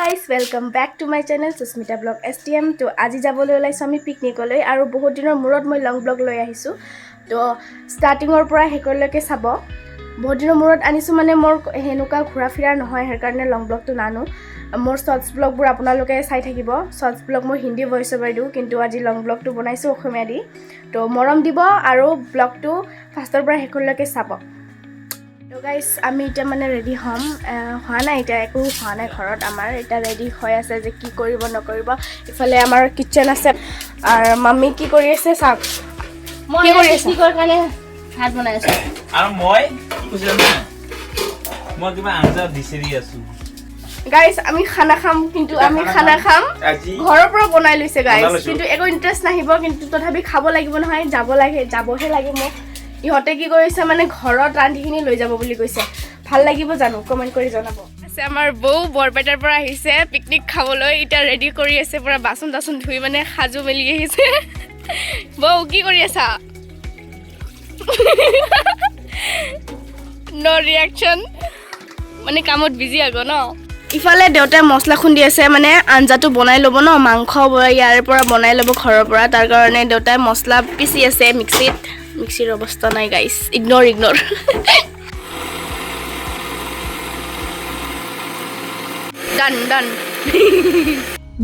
Guys, welcome back to my channel Susmita blog STM. তো আজি যাবলৈ ওলাইছোঁ আমি পিকনিকলৈ আৰু বহুত দিনৰ মূৰত মই লং ব্লগ লৈ আহিছোঁ। তো ষ্টাৰ্টিঙৰ পৰা শেষলৈকে চাব। বহুত দিনৰ মূৰত আনিছোঁ, মানে মোৰ সেনেকুৱা ঘূৰা ফুৰা নহয়, সেইকাৰণে লং ব্লগটো নানো। মোৰ শ্বৰ্টছ ব্লগবোৰ আপোনালোকে চাই থাকিব। শ্বৰ্টছ ব্লগ মই হিন্দী ভইচ অভাৰ দিওঁ, কিন্তু আজি লং ব্লগটো বনাইছোঁ অসমীয়া দি। তো মৰম দিব আৰু ব্লগটো ফাৰ্ষ্টৰ পৰা শেষলৈকে চাব। তো গাইজ, আমি এতিয়া মানে ৰেডি হ'ম। হোৱা নাই, এতিয়া একো হোৱা নাই ঘৰত আমাৰ। এতিয়া ৰেডি হৈ আছে যে কি কৰিব নকৰিব। ইফালে আমাৰ কিটচেন আছে আৰু মাম্মী কি কৰি আছে চাওক। মই কি কৰি আছা? পিকনিকৰ কাৰণে ভাত বনাই আছো। আৰু মই কি কৈছিলো জানা? মই কিবা আঞ্জা বিচাৰি আছো। গাইজ, আমি খানা খাম, কিন্তু আমি খানা খাম আজি ঘৰৰ পৰা বনাই লৈছে গাইজ। বনাই লৈছো। কিন্তু একো ইণ্টাৰেষ্ট নাহিব, কিন্তু তথাপি খাব লাগিব নহয়, যাব লাগে, যাবহে লাগে মোক। ইহঁতে কি কৰিছে, মানে ঘৰত ৰান্ধিখিনি লৈ যাব বুলি কৈছে। ভাল লাগিব জানো? কমেণ্ট কৰি জনাব। আছে আমাৰ বৌ, বৰপেটাৰ পৰা আহিছে পিকনিক খাবলৈ। এতিয়া ৰেডি কৰি আছে, পূৰা বাচন তাচন ধুই মানে সাজু মেলি আহিছে। বৌ, কি কৰি আছা? ন' ৰিয়েকশ্যন, মানে কামত বিজি আকৌ ন। ইফালে দেউতাই মছলা খুন্দি আছে, মানে আঞ্জাটো বনাই ল'ব ন, মাংস ইয়াৰ পৰা বনাই ল'ব ঘৰৰ পৰা। তাৰ কাৰণে দেউতাই মছলা পিচি আছে মিক্সিত। মিক্সিৰ অৱস্থা নাই guys, ignore ignore, done done.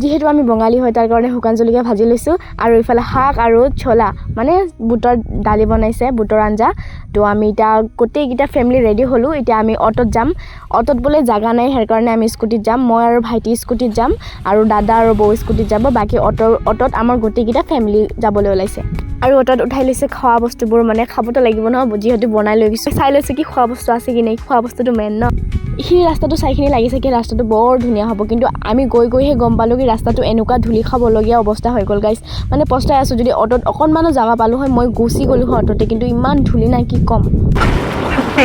যিহেতু আমি বঙালী হয়, তাৰ কাৰণে শুকান জলকীয়া ভাজি লৈছোঁ আৰু ইফালে শাক আৰু ছোলা, মানে বুটৰ দালি বনাইছে, বুটৰ আঞ্জা। তো আমি এতিয়া গোটেইকেইটা ফেমিলি ৰেডি হ'লোঁ। এতিয়া আমি অ'টোত যাম। অ'টোত বোলে জাগা নাই, সেইকাৰণে আমি স্কুটিত যাম। মই আৰু ভাইটি স্কুটিত যাম আৰু দাদা আৰু বৌ স্কুটিত যাব। বাকী অ'টোত আমাৰ গোটেইকেইটা ফেমিলি যাবলৈ ওলাইছে। আৰু অ'টোত উঠাই লৈছে খোৱা বস্তুবোৰ, মানে খাবতো লাগিব ন, যিহেতু বনাই লৈ গৈছোঁ। চাই লৈছোঁ কি খোৱা বস্তু আছে কি নাই। খোৱা বস্তুটো মেইন ন। এইখিনি ৰাস্তাটো চাইখিনি লাগিছে কি ৰাস্তাটো বৰ ধুনীয়া হ'ব, কিন্তু আমি গৈ গৈহে গম পালোঁ কি ৰাস্তাটো এনেকুৱা ধূলি খাবলগীয়া অৱস্থা হৈ গ'ল গাইজ। মানে পস্তাই আছোঁ, যদি অ'টোত অকণমানো জাগা পালোঁ হয়, মই গুচি গ'লোঁ হয় অ'টোতে। কিন্তু ইমান ধূলি নাই, কি ক'ম।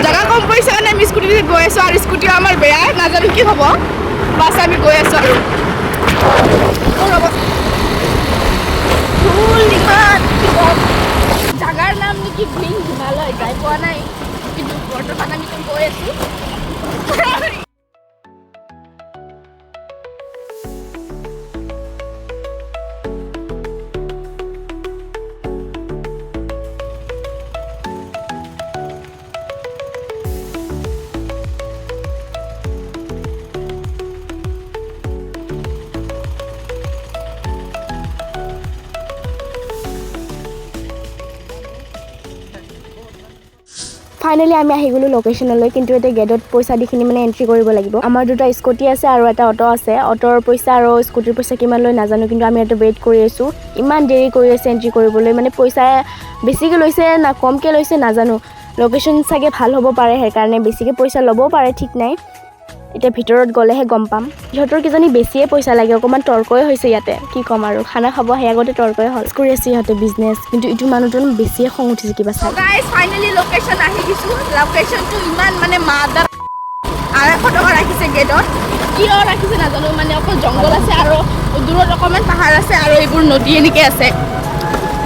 জাগা কম পৰিছে কাৰণে আমি স্কুটিত গৈ আছোঁ আৰু স্কুটিও আমাৰ বেয়া, নাজানো কি হ'ব। বাছ, আমি গৈ আছোঁ আৰু মোৰ অৱস্থা ধূল ইমান, কি ক'ম। জাগাৰ নাম নেকি গ্ৰীণ হিমালয়, যাই পোৱা নাই, কিন্তু বৰ্তমান আমি গৈ আছোঁ। ফাইনেলি আমি আহি গ'লোঁ লোকেশ্যনলৈ, কিন্তু এতিয়া গেটত পইচা দি কিনি মানে এণ্ট্ৰি কৰিব লাগিব। আমাৰ দুটা স্কুটি আছে আৰু এটা অ'টো আছে। অ'টোৰ পইচা আৰু স্কুটিৰ পইচা কিমান লয় নাজানো, কিন্তু আমি ইয়াতে ৱেইট কৰি আছোঁ। ইমান দেৰি কৰি আছে এণ্ট্ৰি কৰিবলৈ, মানে পইচা বেছিকৈ লৈছে না কমকৈ লৈছে নাজানো। লোকেশ্যন চাগে ভাল হ'ব পাৰে, সেইকাৰণে বেছিকৈ পইচা ল'বও পাৰে, ঠিক নাই। এতিয়া ভিতৰত গ'লেহে গম পাম। ইহঁতৰ কিজানি বেছিয়ে পইচা লাগে, অকণমান তৰ্কই হৈছে ইয়াতে। কি ক'ম আৰু, খানা খাব সেই আগতে তৰ্কই হ'ল। কৰি আছে ইহঁতে বিজনেছ, কিন্তু ইটো মানুহটোৰ বেছিয়ে খং উঠিছে কিবা চাই। গাইজ, ফাইনেলি লোকেশ্যন আহি দিছোঁ। লোকেশ্যনটো ইমান মানে মাদাৰ 250 টকা ৰাখিছে গেটত, কিয় ৰাখিছে নাজানো। মানে অকল জংঘল আছে আৰু দূৰত অকণমান পাহাৰ আছে আৰু এইবোৰ নদী এনেকৈ আছে।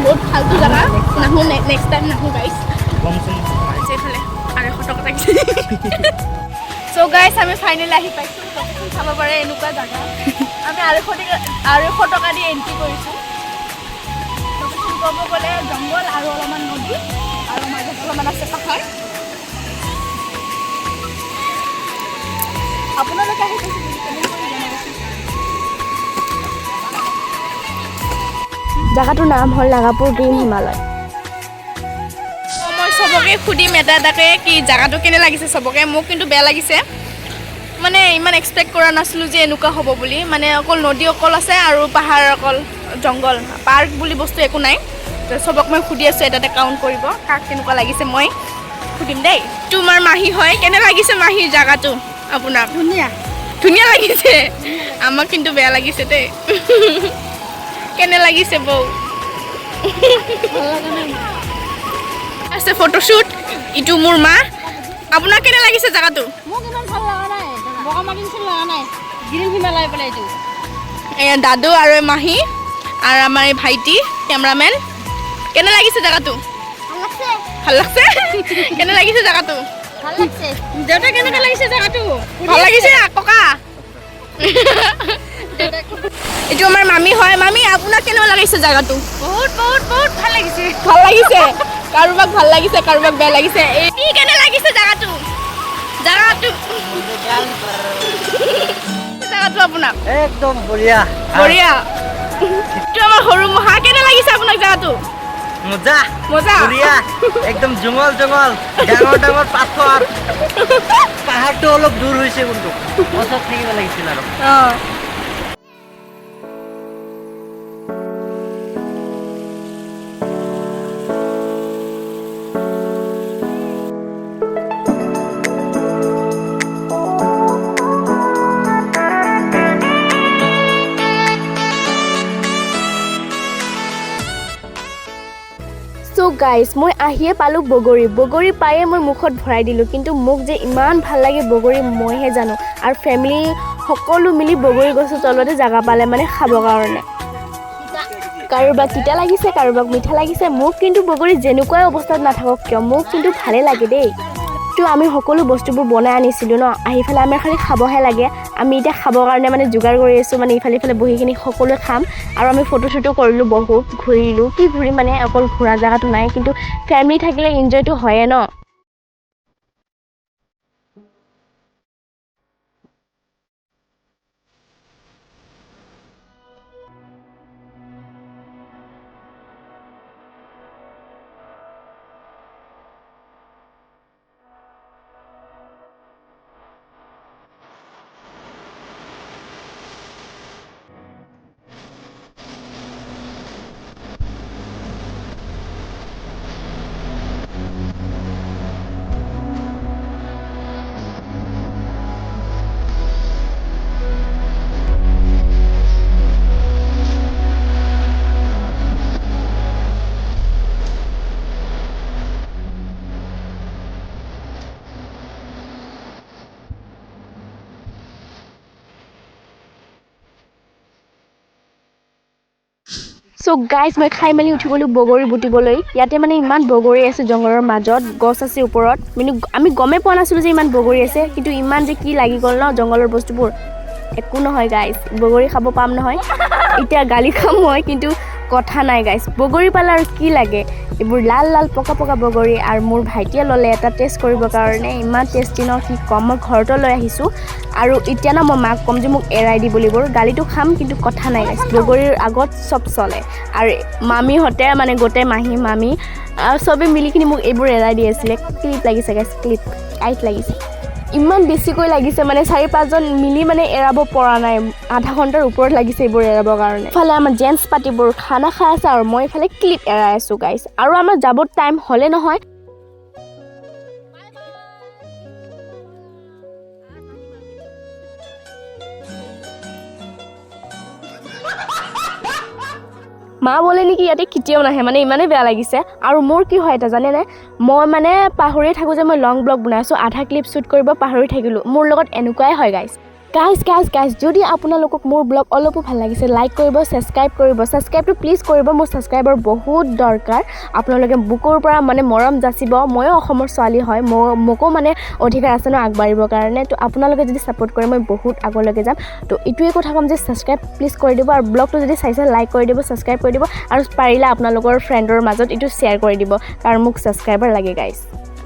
বহুত ফাল্টু জেগা, নাহোঁ, নেক্সট টাইম নাহোঁ গাইজ। এইফালে 250 টকা ৰাখিছে। চ' গাইজ, আমি ফাইনেলি আহি পাইছোঁ। লোকেশ্যন চাব পাৰে, এনেকুৱা জেগা। আমি 250 টকা দি এণ্ট্ৰি কৰিছোঁ। লোকেশ্যন ক'ব গ'লে জংঘল আৰু অলপমান নদী আৰু মাজত অলপমান আছে পাহাৰ। আপোনালোকে আহি পাইছে যদি কমেণ্ট কৰি জনাবচোন। জেগাটোৰ নাম হ'ল নাগাপুৰ গ্ৰীণ হিমালয়। মই চবকে সুধিম এটা এটাকে কি জেগাটো কেনে লাগিছে চবকে। মোক কিন্তু বেয়া লাগিছে, মানে ইমান এক্সপেক্ট কৰা নাছিলোঁ যে এনেকুৱা হ'ব বুলি। মানে অকল নদী অকল আছে আৰু পাহাৰ, অকল জংঘল, পাৰ্ক বুলি বস্তু একো নাই। তো চবক মই সুধি আছোঁ, এটা এটা কাউণ্ট কৰিব, কাক কেনেকুৱা লাগিছে মই সুধিম দেই। তোমাৰ মাহী হয়, কেনে লাগিছে মাহীৰ জেগাটো আপোনাক? ধুনীয়া। ধুনীয়া লাগিছে? আমাক কিন্তু বেয়া লাগিছে দেই। কেনে লাগিছে বৌ? ভাল লগা নাই। আছে ফটোশ্বুট। ইটো মোৰ মা। আপোনাক কেনে লাগিছে জেগাটো? মোক ইমান ভাল লগা নাই, বগামাটি নিচিনা লগা নাই। গ্ৰীণ হিমালয় বোলে এইটো। এয়া দাদু আৰু এই মাহী আৰু আমাৰ এই ভাইটি কেমেৰামেন। কেনে লাগিছে জেগাটো? ভাল লাগছে। ভাল লাগছে? কেনে লাগিছে জেগাটো? ভাল লাগছে। দেউতা, কেনেকুৱা লাগিছে জেগাটো? ভাল লাগিছে ককা? এইটো আমাৰ মামী হয়। মামী, আপোনাক কেনেকুৱা লাগিছে জেগাটো? বহুত বহুত বহুত ভাল লাগিছে। ভাল লাগিছে। কাৰোবাক ভাল লাগিছে, কাৰোবাক বেয়া লাগিছে। এই কি কেনে লাগিছে জেগাটো? জেগাটো জেগাটো আপোনাক? একদম বঢ়িয়া। বঢ়িয়া। এইটো আমাৰ সৰু মহা। কেনে লাগিছে আপোনাক জেগাটো? মজা। মজা। বঢ়িয়া, একদম জংঘল জংঘল, ডাঙৰ ডাঙৰ পাথৰ। পাহাৰটো অলপ দূৰ হৈছে, কিন্তু ওচৰত থাকিব লাগিছিল আৰু। অঁ। চ' গাইজ, মই আহিয়ে পালোঁ বগৰী। বগৰী পায়ে মই মুখত ভৰাই দিলোঁ, কিন্তু মোক যে ইমান ভাল লাগে বগৰী, মইহে জানো। আৰু ফেমিলি সকলো মিলি বগৰী গছৰ তলতে জেগা পালে মানে খাবৰ কাৰণে। কাৰোবাক তিতা লাগিছে, কাৰোবাক মিঠা লাগিছে। মোক কিন্তু বগৰী যেনেকুৱাই অৱস্থাত নাথাকক কিয়, মোক কিন্তু ভালেই লাগে দেই। তো আমি সকলো বস্তুবোৰ বনাই আনিছিলোঁ ন, আহি পেলাই আমাৰ খালি খাবহে লাগে। আমি এতিয়া খাবৰ কাৰণে মানে যোগাৰ কৰি আছোঁ, মানে ইফালে ইফালে বহিখিনি সকলোৱে খাম। আৰু আমি ফটো চটো কৰিলোঁ, বহুত ঘূৰিলোঁ। কি ঘূৰিম, মানে অকল ঘূৰা জেগাটো নাই, কিন্তু ফেমিলি থাকিলে এনজয়টো হয়ে ন। চ' গাইজ, মই খাই মেলি উঠি গ'লোঁ বগৰী বুটিবলৈ। ইয়াতে মানে ইমান বগৰী আছে, জংঘলৰ মাজত গছ আছে ওপৰত, কিন্তু আমি গমেই পোৱা নাছিলোঁ যে ইমান বগৰী আছে। কিন্তু ইমান যে কি লাগি গ'ল ন জংঘলৰ বস্তুবোৰ। একো নহয় গাইজ, বগৰী খাব পাম নহয়। এতিয়া গালি খাম মই, কিন্তু কথা নাই গাইজ, বগৰী পালে আৰু কি লাগে। এইবোৰ লাল লাল পকা পকা বগৰী। আৰু মোৰ ভাইটিয়ে ল'লে এটা টেষ্ট কৰিবৰ কাৰণে, ইমান টেষ্টি ন, কি ক'ম। মই ঘৰতো লৈ আহিছোঁ। আৰু এতিয়া ন মই মাক ক'ম যে মোক এৰাই দিব লাগিব। গালিটো খাম, কিন্তু কথা নাই গাইজ, বগৰীৰ আগত চব চলে। আৰু মামীহঁতে মানে গোটেই মাহী মামী আৰু চবে মিলি কিনি মোক এইবোৰ এৰাই দি আছিলে। ক্লিপ লাগিছে গাইজ, ক্লিপ টাইট লাগিছে, ইমান বেছিকৈ লাগিছে, মানে চাৰি পাঁচজন মিলি মানে এৰাব পৰা নাই। আধা ঘণ্টাৰ ওপৰত লাগিছে এইবোৰ এৰাবৰ কাৰণে। ইফালে আমাৰ জেণ্টছ পাৰ্টিবোৰ খানা খাই আছে আৰু মই ইফালে ক্লিপ এৰাই আছোঁ গাইজ। আৰু আমাৰ যাব টাইম হ'লে নহয়। মা বোলে নেকি ইয়াতে কেতিয়াও নাহে, মানে ইমানেই বেয়া লাগিছে। আৰু মোৰ কি হয় এটা জানেনে, মই মানে পাহৰিয়ে থাকোঁ যে মই লং ব্লগ বনাই আছোঁ, আধা ক্লিপ শ্বুট কৰিব পাহৰি থাকিলোঁ। মোৰ লগত এনেকুৱাই হয় গাইজ। গাইজ গাইজ গাইজ, যদি আপোনালোকক মোৰ ব্লগ অলপো ভাল লাগিছে, লাইক কৰিব, ছাবস্ক্ৰাইব কৰিব। ছাবস্ক্ৰাইবটো প্লিজ কৰিব, মোৰ ছাবস্ক্ৰাইবৰ বহুত দৰকাৰ। আপোনালোকে বুকুৰ পৰা মানে মৰম যাচিব। ময়ো অসমৰ ছোৱালী হয়, মোকো মানে অধিকাৰ আছে ন আগবাঢ়িবৰ কাৰণে। তো আপোনালোকে যদি ছাপোৰ্ট কৰে, মই বহুত আগলৈকে যাম। তো এইটোৱে কথা ক'ম যে ছাবস্ক্ৰাইব প্লিজ কৰি দিব, আৰু ব্লগটো যদি চাইছে লাইক কৰি দিব, ছাবস্ক্ৰাইব কৰি দিব, আৰু পাৰিলে আপোনালোকৰ ফ্ৰেণ্ডৰ মাজত এইটো শ্বেয়াৰ কৰি দিব, কাৰণ মোক ছাবস্ক্ৰাইবাৰ লাগে গাইজ।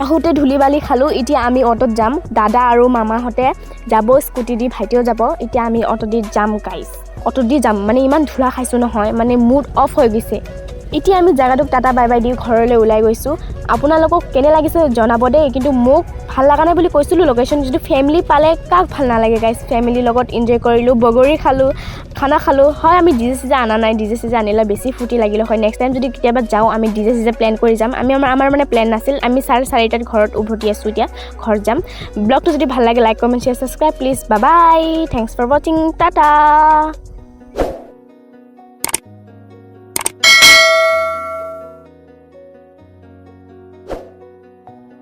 আহোঁতে ধূলি বালি খালোঁ। এতিয়া আমি অ'টোত যাম। দাদা আৰু মামাহঁতে যাব স্কুটি দি, ভাইটিও যাব। এতিয়া আমি অ'টো দি যাম গাইজ, অ'টো দি যাম। মানে ইমান ধূলা খাইছোঁ নহয়, মানে মুড অফ হৈ গৈছে। এতিয়া আমি জেগাটোক টাটা বাই বাই the ঘৰলৈ ওলাই গৈছোঁ। আপোনালোকক কেনে লাগিছে জনাব দেই, কিন্তু মোক ভাল লগা নাই বুলি কৈছিলোঁ লোকেশ্যন। যদি ফেমিলি পালে কাক ভাল নালাগে গাইজ। ফেমিলিৰ লগত এনজয় কৰিলোঁ, বগৰী খালোঁ, খানা খালোঁ। হয়, আমি ডিজে চিজে অনা নাই, ডিজে চিজে আনিলে বেছি ফূৰ্তি লাগিলে হয়। নেক্সট টাইম যদি কেতিয়াবা যাওঁ, আমি ডিজে চিজে প্লেন কৰি যাম। আমি আমাৰ মানে প্লেন নাছিল। আমি 4:30ত ঘৰত উভতি আছোঁ, এতিয়া ঘৰত যাম। ব্লগটো যদি ভাল লাগে, like, comment, share, subscribe please. Bye bye, thanks for watching, tata.